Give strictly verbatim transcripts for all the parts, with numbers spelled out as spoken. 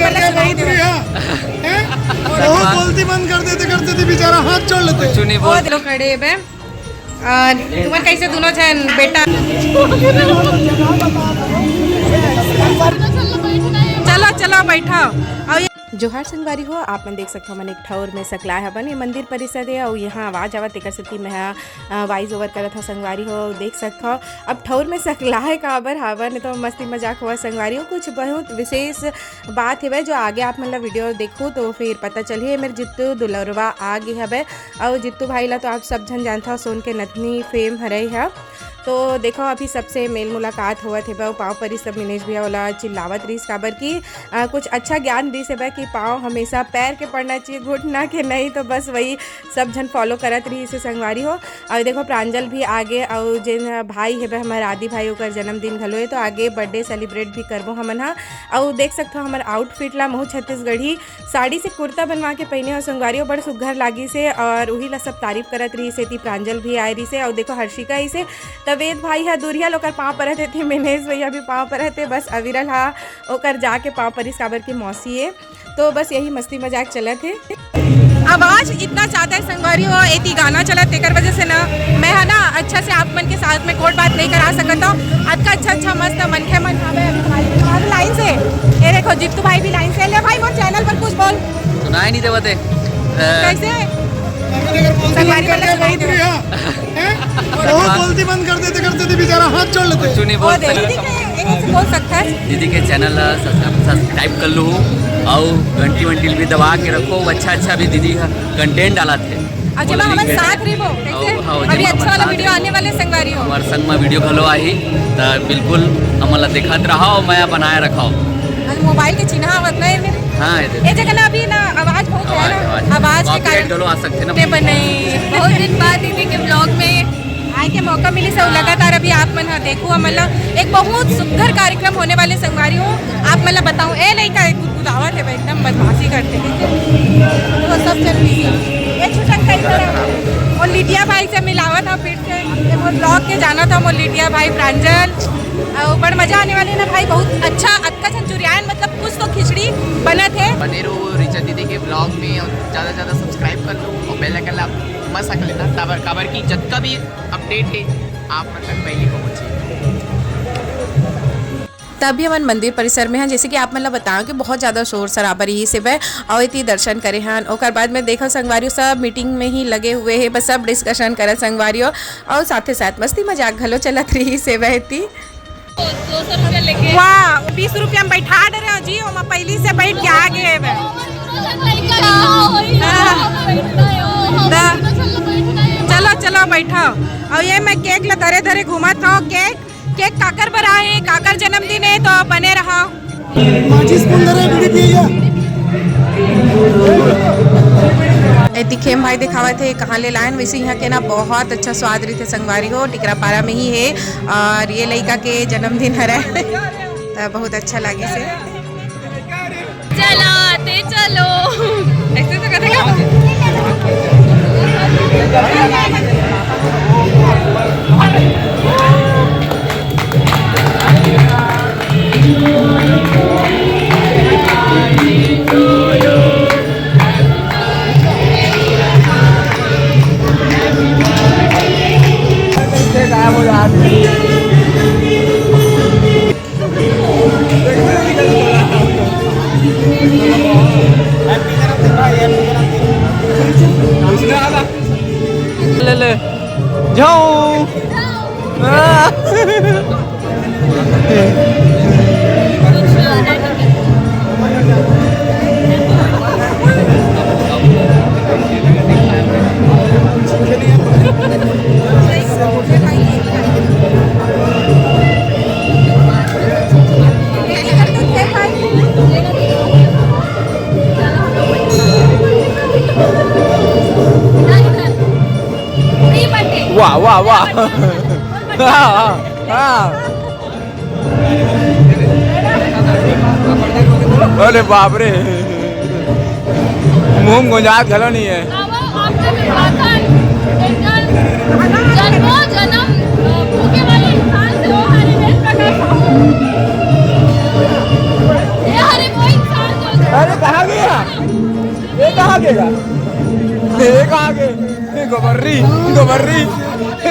क्या बाप रे, हाँ। हैं? बहुत बोलती बंद कर देते, करते थे बेचारा, हाथ जोड़ लेते। कुछ नहीं बोल। लोग खड़े बे। और तुम्हार कैसे दोनों जन बेटा? चलो, चलो, बैठो। और ये जोहार संगवारी हो, आप मन देख सकथो, हमन एक ठौर में सकलाय हवन। ये मंदिर परिसर हे, अउ यहाँ आवाज आवत, तेकर सेती मैं ह, अ, वॉइस ओवर करत हव संगवारी हो। देख सकथो, अब ठौर में सकलाय काबर हवन, तो मस्ती मजाक होवत संगवारी हो। कुछ बहुत विशेष बात हेवय, जो आगे आप मन ला वीडियो देखहू तो फिर पता चलही। ए मेर जित्तू दुलरवा आ गे हवय, अउ जित्तू भाई ला तो आप सब झन जानथव, सोन के नथनी फेम हरय ह। तो देखो, अभी सबसे मेल मुलाकात होवत हेवय, अउ पाँव परिस सब मिनेश भैया ओला चिल्लावत रहिस, काबर कि, अ, कुछ अच्छा ज्ञान दिस हेवय कि पाँव हमेशा पैर के पड़ना चाहिए, घुटना के नहीं। तो बस वही सब झन फॉलो करत रहिस हे संगवारी हो। अउ देखो, प्रांजल भी आगे, अउ जेन ह भाई हेबे हमर आदि भाई, ओकर जन्मदिन घलो हे, तो आगे बर्थडे सेलिब्रेट भी करबो हमन ह। अउ देख सकथो हमर आउटफिट ला, महू छत्तीसगढ़ी साड़ी से कुर्ता बनवा के पहिने हो संगवारी हो, बड़ सुग्घर लागिस हे, अउ उही ला सब तारीफ करत रहिस हे। ती प्रांजल भी आए रहिस हे, अउ देखो हर्षिका आइस हे, त वेद भाई ह दूरिहा ले ओकर पाँव परत हे, ती मिनेश भैया भी पाँव परत हे, बस अविरल ह ओकर जाके पाँव परिस, काबर के मौसी ए। तो बस यही मस्ती मजाक चलत हे। आवाज इतना ज्यादा है संगवारी हो, एती गाना चलत, तेकर वजह से ना मैं है ना अच्छा से आप मन के साथ में कोट बात नहीं करा सकत हूँ। अतका अच्छा अच्छा मस्त मनखे मन हवे अभी भाई मन लाइन से। ये देखो जित्तू भाई भी लाइन से। ले भाई, मोर चैनल पर कुछ बोल। सुनाई नहीं देवत हे। कैसे? संगवारी वाला सुनाई देवत। हैं? बहुत बोलती बंद कर देते, करते थे बेचारा, हाथ जोड़ लेते। कुछ नहीं बोल सकता। दीदी के, एक से बोल सकता है। दीदी के चैनल ला सब्सक्राइब कर लो, अउ घंटी वंटी भी दबा के रखो। अच्छा अच्छा भी दीदी का कंटेंट डालत हे। अच्छा, वो हमारे साथ रहिबो, कैसे? हाँ, हाँ, अभी अच्छा वाला वीडियो आने वाले संगवारी हो। हमारे संग में वीडियो घलो आही, त बिल्कुल हमन ला देखत रहो, मया बनाए रखो। अरे मोबाइल के चिन्हा आवत ना ये मेरे। हाँ, ये देखो। ये जगह ना अभी ना आवाज बहुत है ना, आवाज, आवाज के कारण। कॉपीराइट घलो आ सकते ना। नहीं, पर नहीं। बहुत दिन बाद दीदी के ब्लॉग में आए के मौका मिली सब। हाँ। लगातार अभी आप मन ह देखो, हमन ला एक बहुत सुंदर कार्यक्रम होने वाले संगवारी हो। आप मन ला बताऊं, ए लइका एक गुदगुदावत हे, एकदम बदमाशी करते, ठीक है? वो सब चल रही है। ए छुटन कहीं तरह वो लिडिया भाई से मिलावत ह फिर से। ये मोर ब्लॉग के जाना था, मोर लिडिया भाई प्रांजल। अउ बड़ मजा आने वाले ना भाई, बहुत अच्छा, अतका झन जुरियान, मतलब कुछ तो खिचड़ी बनत हे। बने रहो रिचा दीदी के ब्लॉग में अउ ज्यादा से ज्यादा सब्सक्राइब कर लो अउ बेल आइकन ला मसा कर लेना, काबर, काबर कि जतका भी अपडेट हे आप मन तक पहले पहुंचे। तभी हमन मंदिर परिसर में हन, जैसे कि आप मन ला बताओ कि बहुत ज्यादा शोर शराबा रहिस हेवय, अउ एती दर्शन करे हन। ओकर बाद में देखो संगवारी सब मीटिंग में ही लगे हुए हे, बस सब डिस्कशन करत संगवारी हो, अउ साथे साथ मस्ती मजाक घलो चलत रहिस हेवय एती। दो सौ रुपया लेके। वाह, बीस रुपया में बैठा डरे हो जी, ओमा पहली से बैठ के आ गए हेवय। हाँ। त चलो, चलो, बैठो। अउ ये मैं केक ला धरे धरे घूमत हूँ। केक, केक काकर बर आए, काकर जन्मदिन है, तो बने रहो। माचिस कौन धरे, बीड़ी पिए या? एती खेम भाई दिखावत हे कहाँ ले लायन, वैसे यहाँ के ना बहुत अच्छा स्वाद रहिथे संगवारी हो, टिकरापारा में ही है। और ये लइका के जन्मदिन हरे, त बहुत अच्छा लागिस हे। चलाते चलो। ऐसे तो कहते क्या? ले ले जाओ। वाह, वाह, वाह। हाँ, हाँ, हाँ। अरे बाप रे, मुंह में गुंजात घलो नहीं है। जन्मों जन्म, अ, भूखे वाले इंसान से वो हरे वेद प्रकाश साहू। ये हरे वो इंसान जो देख आगे, गोबर्री, गोबर्री,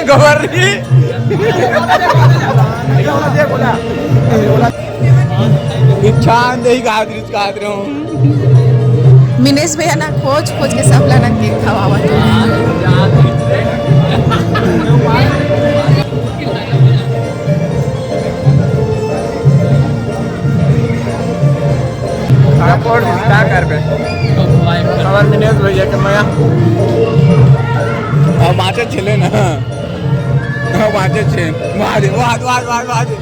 गोबर्री। भिक्षान देहि गात रिच गात रहूं। मिनेश भैया ना खोज खोज के सब ला ना केक खवावत। का करबे? हमर मिनेश भैया के मया। अब बाँचे छेले ना। अब बाँचे छे। वाह रे, वाह, वाह, वाह, वाह रे।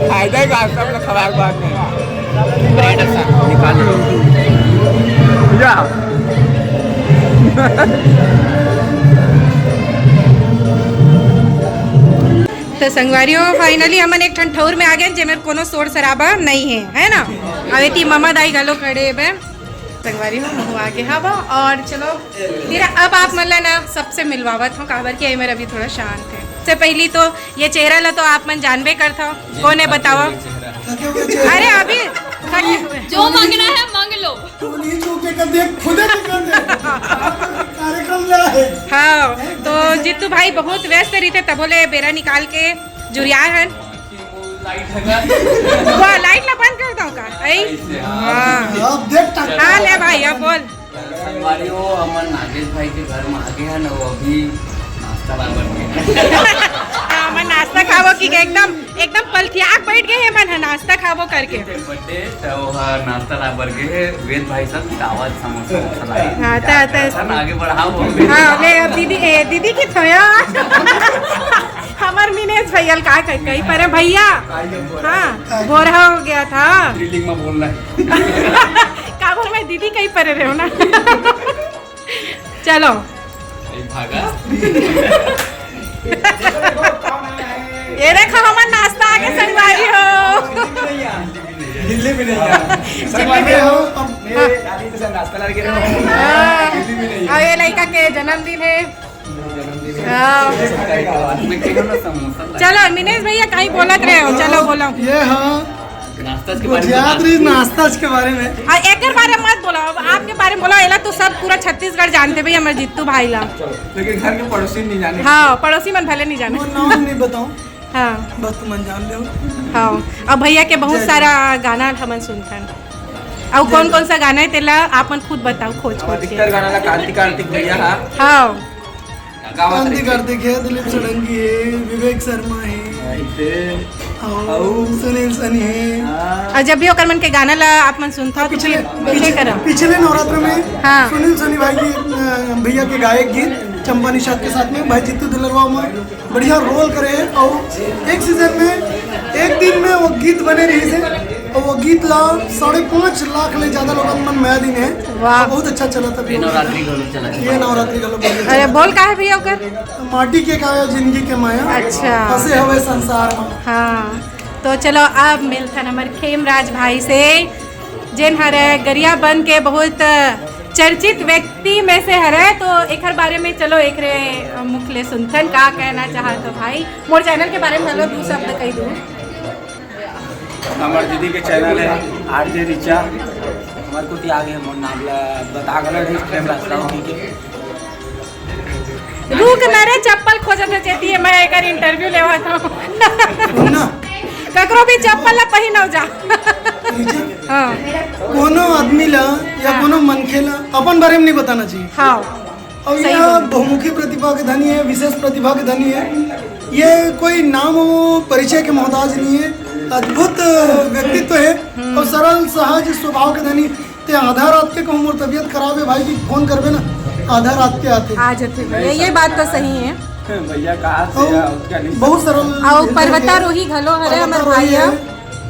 फायदा ही का, सब लोग खराब बात नहीं। ब्रेड ऐसा निकाल लो। या। तो संगवारी हो, finally हमन एक ठन ठौर में आ गए, जेमेर कोनो शोर शराबा नहीं है, है ना? अब एती ममा दाई घलो खड़े हेबे। संगवारी हो, महू आगे हवा। और चलो, फिर अब आप मन ला ना सबसे मिलवावत हूँ, काबर कि एमेर अभी थोड़ा शांत है। से पहली तो ये चेहरा ला तो आप मन जानबे करत हो, कौन है बताओ? अरे अभी जो मांगना है मांग लो। तू नहीं छू के कर दे, खुदे के कर दे। कार्यक्रम ले है। हाँ, तो जीतू भाई बहुत व्यस्त रहिथे, तभो ले बेरा निकाल के जुरिया हन। वाह, लाइट ला बंद कर दो का? ऐ? ऐसे, हाँ। हाँ। अब देख टक- हाँ, ले भाई, अब बोल। संगवारी हो, हमन नागेश भाई के घर में आगे हन, वो अभी नाश्ता लाए बर गे। हाँ, हमन नाश्ता खाबो कि एकदम, एकदम पलथियाक बैठ गए हैं मन ह नाश्ता खाबो करके। के बर्थडे, तो वो ह नाश्ता लाए बर गे हे, वेद भाई सब दावत समोसा वमोसा लाए। हाँ, त, त, था ना, आगे बढ़ाओ। हाँ, ले अब दीदी, ए, दीदी की थोया। हमर मिनेश भैया ल का कही, कही परे भैया। हाँ, बोरहा हो गया था। फीलिंग में बोल रहा है। काबर मैं दीदी कही परे रहे हो ना। चलो। भागा। ये देखो हमर नाश्ता आगे संगवारी हो। दिल्ली भी नहीं है। संगवारी हो, हम मेरे दादी के साथ नाश्ता ला के रहे हो। हाँ। दिल्ली भी नहीं है। अब ये लड़का के जन्मदिन है। हाँ। चलो मिनेश भैया कहीं बोलत रहे हो, चलो बोलो। ये हाँ। नाश्ता के बारे में गुजरात बता। री नाश्ता के बारे में। आ, एकर बारे में मत बोलो, अब आपके बारे में बोलो। एला तो सब पूरा छत्तीसगढ़ जानते भैया, हमर जीतू भाई ला। लेकिन घर के पड़ोसी नहीं जाने। हाँ, पड़ोसी मन भले नहीं जाने। वो नाम नहीं बताऊं। हाँ। बस तुमन जान लो। हाँ, अब भैया के बहुत जय सारा गाना हमन सुनथन। अब कौन कौन सा गाना है तेला आप मन खुद बताओ, खोज खोज के। अधिकतर गाना ला कार्तिक, कार्तिक भैया हा। हाँ। गावत कार्तिक, रहिथे। कार्तिक है, दिलीप षडंगी है, विवेक शर्मा है, अउ अउ सुनील सनी है। हाँ। और जब भी ओकर मन के गाना ला आप मन सुनता हो तो पिछले, फिर कैसे पिछले, करो? पिछले नवरात्र में हाँ। सुनील सनी भाई की, अ, भैया के गायक गीत चंपा निषाद के साथ में भाई जीतू दुलरवा में बढ़िया रोल करे और एक सीजन में एक दिन में वो गीत बने रही से और वो गीत ला साढ़े पाँच लाख ले ज्यादा लोगन मन मया दिन है। वाह। और बहुत अच्छा चला था ये नवरात्रि घलो चला। ये नवरात्रि घलो बहुत अच्छा। अरे बोल का है भैया ओकर? माटी के काया जिंदगी के माया। अच्छा। फंसे हवे संसार में। हाँ, तो चलो अब मिलथन हमर खेमराज भाई से, जेन हर गरियाबंद के बहुत चर्चित व्यक्ति में से हरे। तो एकर बारे में चलो एकरे मुख ले सुनथन का कहना चाहत हो भाई। मोर चैनल के बारे में घलो दू शब्द कही दू। हमर दीदी के चैनल है आरजे रिचा। हमर कोती आगे मोर नाम ला बता गलत है, खेमराज साहू जी के। रुक ना रे, चप्पल खोजत हे जेती, मैं एकर इंटरव्यू लेवत हूँ। सुन ना। ककरो भी चप्पल ला पहिनव जा। रिचा, हाँ। कोनो आदमी ला या हाँ। कोनो मनखे ला अपन बारे में नहीं बताना चाहिए। हाँ। और सही यह बोले। बहुमुखी प्रतिभा के धनी है, विशेष प्रतिभा के धनी है। ये कोई नाम वो परिचय के मोहताज नहीं है, अद्भुत व्यक्तित्व है हम्म। और सरल सहज स्वभाव के धनी। ते आधा रात के कहूँ मोर तबीयत खराब है भाई, कि फोन करबे ना, आधा रात के आते। आ जाते भैया, ये बात तो सही है। भैया कहा से और या उसका नहीं बहुत सरल और हृदय है। पर्वतारोही घलो हरे हमर पर्वतारोही भाई है। है।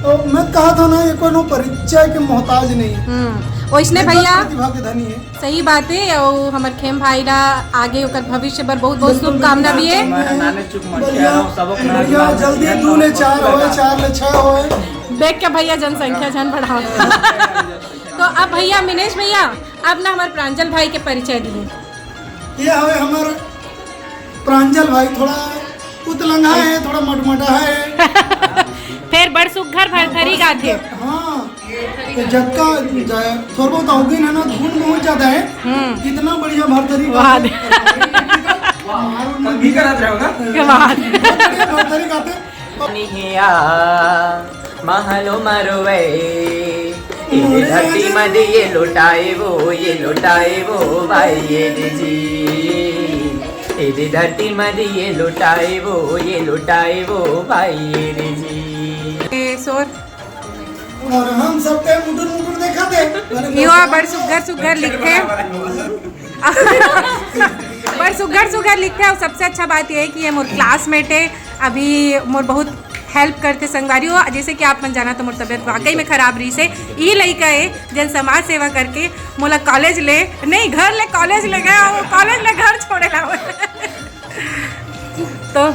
तो मैं कहा था ना, ये कोनो परिचय के मोहताज नहीं है। हम्म, वैसने एकदम भैया प्रतिभा के धनी है। सही बात है, और हमर खेम भाई ला आगे ओकर भविष्य बर बहुत बहुत बिल्कुल, शुभकामना भी है। बिल्कुल। नाने चुप मत बढ़िया, किया, सबक नाच बढ़िया, नाच जल्दी किया, दू ले सबक चार होए, लगा। चार ले छह होए। देख के भैया जनसंख्या झन बढ़ाओ। तो अब भैया मिनेश भैया, अब ना हमर प्रांजल भाई के परिचय दिए। ये हवे हमर प्रांजल भाई, थोड़ा उतलंघा है, थोड़ा मटमटा है। फिर बड़ सुग्घर भरथरी गाथे। हाँ। जतका जा-, थोड़ा बहुत अवगुण है ना, गुण बहुत ज्यादा है। हम्म। इतना बढ़िया भरतरी वाह। मारो ना। कमी करत रहो ना। क्या बात। बहुत बढ़िया भरतरी गाते। निहिया महलो मरुवै, ये धरती म दिए लुटाए वो, ये लुटाए वो भाई ये जी। ये धरती म दिए लुटाए वो, ये लुटाए वो भाई ये जी। ए, शोर। और हम सब टाइम मुटुर मुटुर देखा थे। अरे युवा बड़ सुग्घर सुग्घर लिखथे। बड़ सुग्घर सुग्घर लिखथे। और सबसे अच्छा बात ये है कि ये मोर क्लासमेट है, अभी मोर बहुत हेल्प करथे संगवारी हो। जैसे कि आप मन जाना तो मोर तबियत वाकई में खराब रही से, ये लइका है जन समाज सेवा करके मोला कॉलेज ले, नहीं, घर ले कॉलेज ले गया, वो कॉलेज ले घर छोड़े ला। तो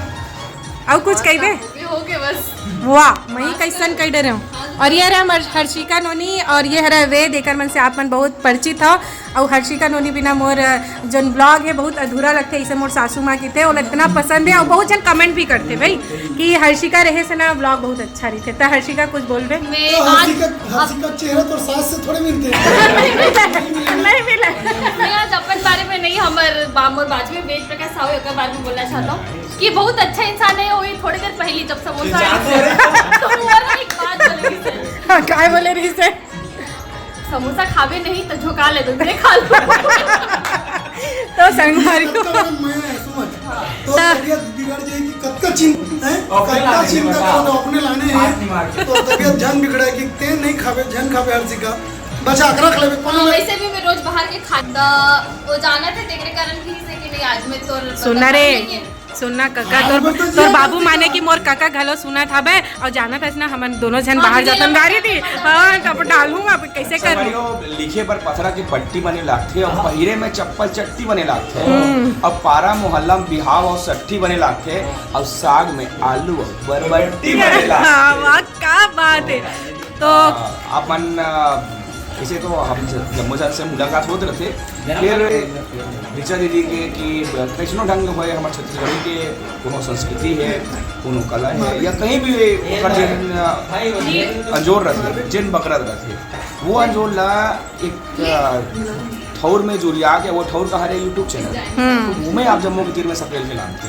अउ कुछ कहिबे? ये हो गए बस। वाह, मैं कैसन कह डरे हूँ। और ये रहे हमर हर्षिका नोनी और ये हरे वेद, एकर मन से आप मन बहुत परिचित हो। और हर्षिका नोनी बिना मोर, अ, जोन ब्लॉग है बहुत अधूरा लगथे, इसे मोर सासू माँ किथे, ओला इतना पसंद है। और बहुत जन कमेंट भी करथे भाई कि हर्षिका रहे से ना ब्लॉग बहुत अच्छा रहिथे। तो हर्षिका कुछ बोलबे? मैं तो आज हर्षिका, हर्षिका चेहरा तो सास से थोड़े मिलते हैं। नहीं मिला। मैं आज अपन बारे में नहीं, हमर बा-, मोर बाजू में वेद प्रकाश साहू, ओकर बारे में बोलना चाहता हूँ कि बहुत अच्छा इंसान है। वही थोड़ी देर पहले जब समोसा आया, तो वो वाला एक बात बोले रही से। हाँ, काय बोले रही से? समोसा खावे नहीं तो झोंका ले, तो खा लो। तो संगवारी हो। कतका बड़ा मैं है, समझ। तो ता- तबियत बिगड़ जाएगी, कतका चिंता है, अपने कतका लाने चिंता बता। करो, अपने लाने हाथ नहीं मार हैं। के। तो तबियत झन बिगड़ाएगी, ते नहीं खावे, झन खावे हर्षिका, बचा के रख लेबे, कोनो हाँ, में। वैसे भी मैं रोज बाहर के खाता, वो जाना थे, तेरे कारण भी से कि नहीं, आज मैं तो सुन ना रे। नहीं है। सुन ना कका, हाँ, तोर, वो तो तोर ये बाबू बात माने है। कि मोर कका घलो सुनत हवे, और जानत हस ना, हमन दोनों झन हाँ, बाहर जातन, गारी दी। हाँ, कब डालहूँ, अब कैसे अच्छा करूँ? भाई, वो लिखे बर पथरा के पट्टी बने लागथे, और पहिरे में चप्पल चट्टी बने लागथे। हम्म। अब पारा मोहल्ला में बिहाव और सट्टी बने लागथे, और साग में आलू और बरबट्टी बने लागथे। हाँ, वाह, क्या बात है। तो आ, अपन, आ, इसे तो हम ज-, जम्मो झन से मुलाकात होत रथे। फिर ऋचा दीदी के कि कैसनो ढंग होए, हमर छत्तीसगढ़ी के कोनो संस्कृति है, कोनो कला है, या कहीं भी ओकर जेन, आ, अंजोर रथे, जेन बगरत रथे, वो अंजोर ला एक, आ, ठौर में जुरिया के, वो ठौर का हरे YouTube चैनल, हम्म। तो वो में आप जम्मो के तीर में सकेल के लानथे।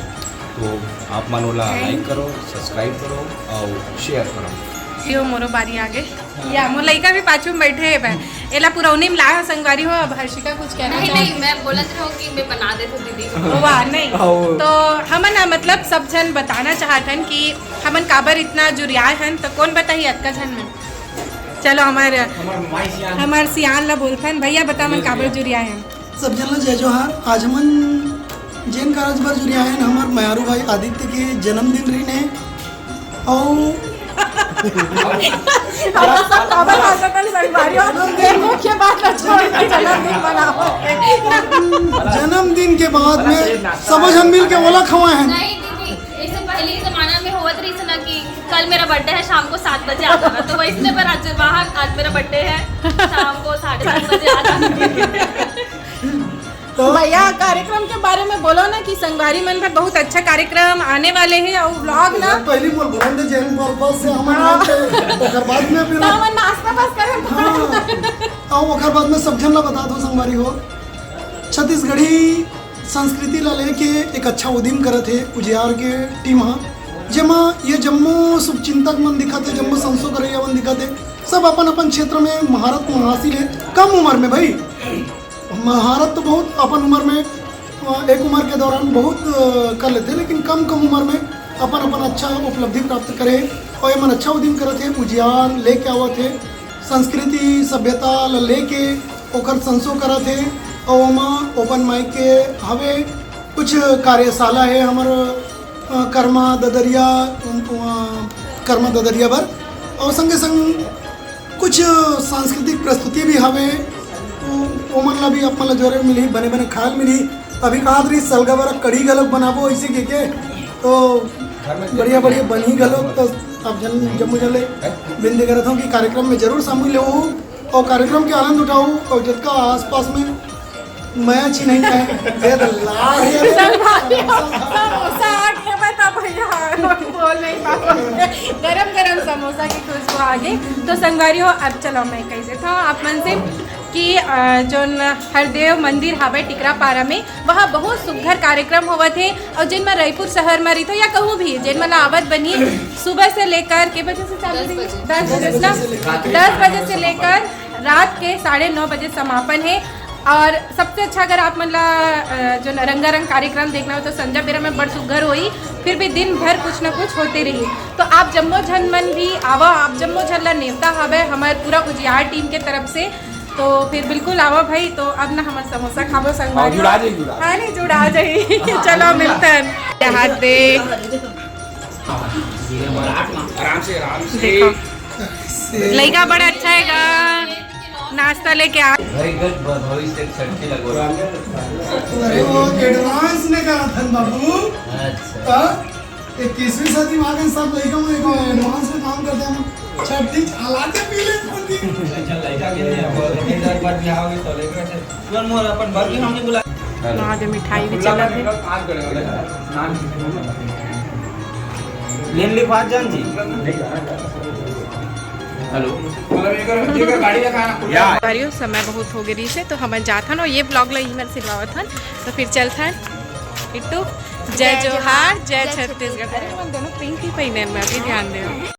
तो आप मन ओला लाइक करो, सब्सक्राइब करो और शेयर करो। यो मोरो बारी आगे। या, मोर लइका भी पाछू में बैठे हे बे। एला पुरौनी में लाए हो संगवारी हो, अब हर्षिका कुछ कहना नहीं, चाहो? नहीं, मैं बोलत रहूं कि मैं बना देत हूं दीदी। वाह, नहीं। आओ। तो हमन ना, मतलब, सब झन बताना चाहत हन कि हमन काबर इतना जुरियाए हन, तो कौन बताही अतका झन में? चलो, हमर, हमर माई सियान। हमर सियान ला बोलथन, भैया बता मन काबर जुरियाए हन? सब झन ला जय जोहार। आज हमन जेन कारज बर जुरियाए हन, हमर मयारू भाई आदित्य के जन्मदिन रहिन हे। अउ अब सब काबर हांसत हन संगवारी हो? ये मुख्य बात ला छोड़ के जन्मदिन मनावत हे। जन्मदिन के बाद में सब झन मिल के ओला खवाए हन। नहीं दीदी, इससे पहले के जमाना में होवत रहिस ना कि कल मेरा बर्थडे है, शाम को सात बजे आ जाना, तो वैसने पर आज बाहर, आज मेरा बर्थडे है, शाम को साढ़े सात बजे आ जाना। तो भैया, कार्यक्रम के बारे में बोलो ना कि संगवारी मन बर बहुत अच्छा कार्यक्रम आने वाले हे और व्लॉग ना। पहली बोल, बोलन दे, जेन बोल, बस से हमन हाँ। आते, ओकर बाद में फिर तो हमन नाश्ता बस करन। हाँ, और ओकर बाद में सब झन ला बता दो संगवारी हो, छत्तीसगढ़ी संस्कृति ला लेके एक अच्छा उदिम करत हे उजियार के टीम हा, जेमा ये जम्मो शुभचिंतक मन दिखत हे, जम्मो संसो करैया मन दिखत हे, सब अपन अपन क्षेत्र में महारत हासिल हे कम उम्र में भाई। महारत तो बहुत अपन उम्र में, अ, एक उम्र के दौरान बहुत, अ, कर लेथे, लेकिन कम, कम उम्र में अपन, अपन अच्छा उपलब्धि प्राप्त करे और एमन अच्छा उदिम करत हे, उजियार लेके आवत हे, संस्कृति, सभ्यता ल लेके ओकर संसो करत हे और ओमा ओपन माइक के हवे, कुछ कार्यशाला हे हमर, अ, कर्मा ददरिया, अ, कर्मा ददरिया बर और संगे संग कुछ सांस्कृतिक प्रस्तुति भी हवे, तो ओमन ला भी अपन ला जोरे मिलही, बने बने खाए ल मिलही। अभी कहात रही सलगा बरा कढ़ी घलोक बनाबो अइसे के, के तो बढ़िया बढ़िया बनही घलोक। तो आप जन जम्मो जन ले विनती करत हूँ कि कार्यक्रम में जरूर शामिल हो और कार्यक्रम के आनंद उठाओ और जतका आसपास में मैं चिन्हई काय, ये तो लाल है। संगवारी हो, समोसा आ गया, मैं तो भैया बोल नहीं पाऊँ। गरम गरम समोसा की खुशबू आ गई। तो संगवारी हो, अब चलो मैं कह देता हूँ आप मन से कि अ, जोन हरदेव मंदिर हावय टिकरापारा में, वहाँ बहुत सुघर कार्यक्रम होवत हे। और जिन में रायपुर शहर में रहिथो या कहूँ भी, जिन मन आवत बनी, सुबह से लेकर के बजे से चालू रही? दस बजे से ना, दस बजे से लेकर रात के साढ़े नौ बजे समापन है। और सबसे अच्छा अगर आप मन ला अ, जो न रंगारंग कार्यक्रम देखना हो तो संझा बेरा में बड़ सुघर होई। फिर भी दिन भर कुछ ना कुछ होते रही। तो आप जम्मो झन मन भी आवा, आप जम्मो झन ला नेवता हवे हमारे पूरा उजियार टीम के तरफ से। तो फिर बिल्कुल आवा भाई। तो अब ना हमर समोसा खाबो संगवारी। जुड़ा जाई, जुड़ा। हाँ नहीं, जुड़ा जाई। चलो मिलते हैं। हाथ दे। आराम से, आराम से। देखो, लइका बड़ा अच्छा हैगा, नाश्ता लेके आ। भाई गट भविष्य एक छटकी लगवा। अरे वो एडवांस में कहा था बाबू। अच्छा। हाँ? इक्कीसवीं सदी में आके सब लड़का में एडवांस में काम करता है। छठी हालात पी ले। अच्छा लड़का के लिए अब एक बार ब्याह होगी तो लड़का से तुरंत मोर अपन बर भी हमने बुला। वहाँ जो मिठाई भी चला है। लेन लिखवा जान जी। हेलो। या। करियो समय बहुत हो गई से, तो हम जात हन और ये ब्लॉग ला यहीं सिलवावत हन। तो फिर चलत हन। इट्टू, जय जोहार, जय छत्तीसगढ़। अरे, हम दोनों पिंक ही पहने हैं, मैं भी ध्यान दे।